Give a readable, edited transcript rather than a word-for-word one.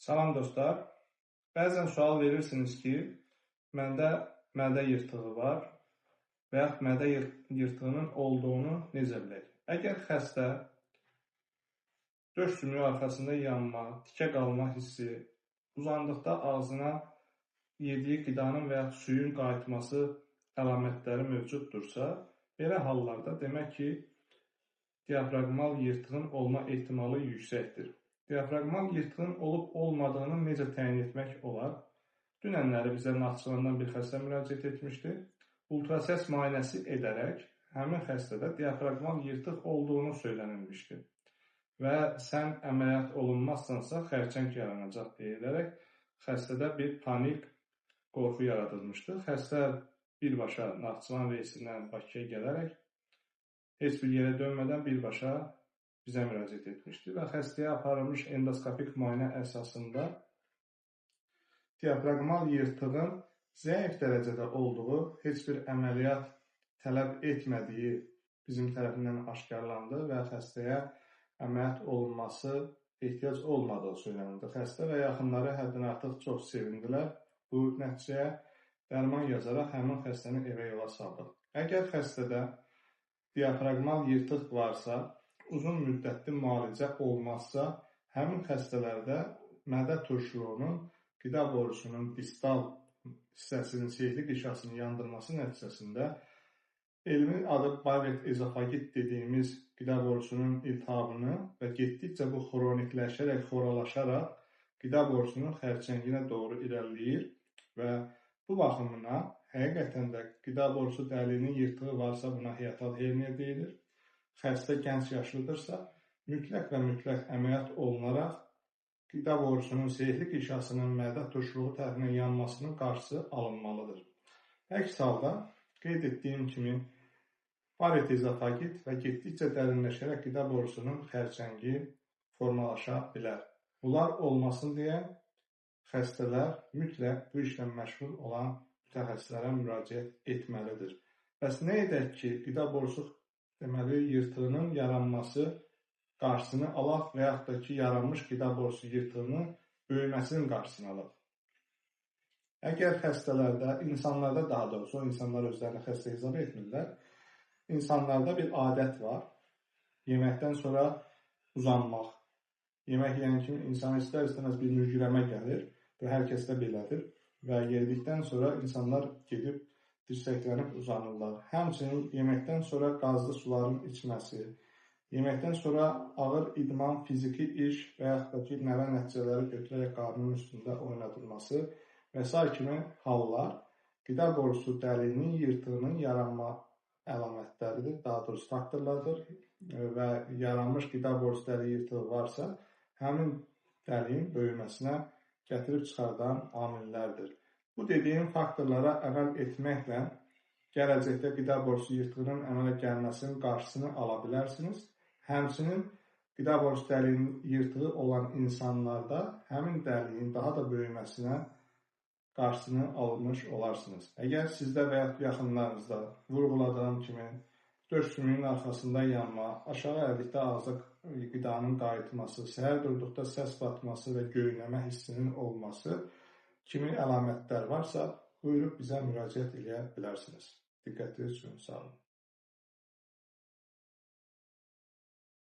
Salam dostlar. Bəzən sual verirsiniz ki, məndə mədə yırtığı var və yaxud mədə yırtığının olduğunu necə bilək? Əgər xəstə döş sümüyü arxasında yanma, tikə qalma hissi, uzandıqda ağzına yediyi qidanın və yaxud suyun qayıtması əlamətləri mövcuddursa, belə hallarda demək ki, diafraqmal yırtığın olma ehtimalı yüksəkdir. Diafraqmal yırtığın olub olmadığını necə təyin etmək olar? Dünənləri bizə Naxçıvandan bir xəstə müraciət etmişdi. Ultrasəs müayinəsi edərək həmin xəstədə diafraqmal yırtıq olduğunu söylənilmişdi. Və sən əməliyyat olunmazsansa xərçəng yaranacaq deyilərək xəstədə bir panik, qorxu yaradılmışdı. Xəstə birbaşa Naxçıvan reysindən Bakıya gələrək heç bir yerə dönmədən birbaşa bizə müraciət etmişdi və xəstəyə aparılmış endoskopik müayinə əsasında diafraqmal yırtığın zəif dərəcədə olduğu, heç bir əməliyyat tələb etmədiyi bizim tərəfindən aşkarlandı və xəstəyə əməliyyat olunması ehtiyac olmadığı söylənildi. Xəstə və yaxınları həddən artıq çox sevindilər bu nəticəyə. Dərman yazaraq həmin xəstəni evə yola saldıq. Əgər xəstədə diafraqmal yırtıq varsa, uzun müddətli müalicə olmazsa, həmin xəstələrdə mədə turşuluğunun qida borusunun distal hissəsinin seyirli qişasının yandırması nəticəsində elmi adı Barrett ezofagit dediyimiz qida borusunun iltihabını və getdikcə bu xronikləşərək, xoralaşaraq qida borusunun xərçənginə doğru irəliləyir və bu baxımdan həqiqətən də qida borusu dəliyinin yırtığı varsa buna hiatal herniya deyilir. Xəstə gənc yaşlıdırsa, mütləq və mütləq əməliyyat olunaraq qida borusunun seyirli qişasının mədə turşuluğu tərəfindən yanmasının qarşısı alınmalıdır. Əks halda, qeyd etdiyim kimi, Barrett ezofagit və getdikcə dərinləşərək qida borusunun xərçəngi formalaşa bilər. Bunlar olmasın deyə xəstələr mütləq bu işlə məşğul olan mütəxəssislərə müraciət etməlidir. Bəs nə edək ki, qida borusu deməli, yırtığının yaranması qarşısını alaq və yaxud da ki, yaranmış qida borusu yırtığının böyüməsinin qarşısını alaq? Əgər xəstələrdə, insanlarda daha doğrusu, o insanlar özlərini xəstə hesab etmirlər, insanlarda bir adət var, yeməkdən sonra uzanmaq. Yemək yeyən kimi insana istər-istəməz bir mürgüləmə gəlir və hər kəsdə belədir və yedikdən sonra insanlar gedib dirsəklənib uzanırlar. Həmçinin yeməkdən sonra qazlı suların içməsi, yeməkdən sonra ağır idman, fiziki iş və yaxud da ki, nəvə nəticələri götürərək qarnının üstündə oynadılması və sair kimi hallar qida borusu dəliyinin yırtığının yaranma əlamətləridir, daha doğrusu faktorlardır və yaranmış qida borusu dəliyi yırtığı varsa, həmin dəliyin böyüməsinə gətirib çıxardan amillərdir. Bu dediyim faktorlara əməl etməklə gələcəkdə qida borusu yırtığının əmələ gəlməsinin qarşısını ala bilərsiniz. Həmçinin qida borusu dəliyinin yırtığı olan insanlarda həmin dəliyin daha da böyüməsinə qarşısını almış olarsınız. Əgər sizdə və yaxud yaxınlarınızda vurğuladığım kimi döş sümüyünün arxasında yanma, aşağı əldikdə ağza qidanın qayıtması, səhər durduqda səs batması və göynəmə hissinin olması kimi əlamətlər varsa, buyurub bizə müraciət eləyə bilərsiniz. Diqqətiniz üçün sağ olun.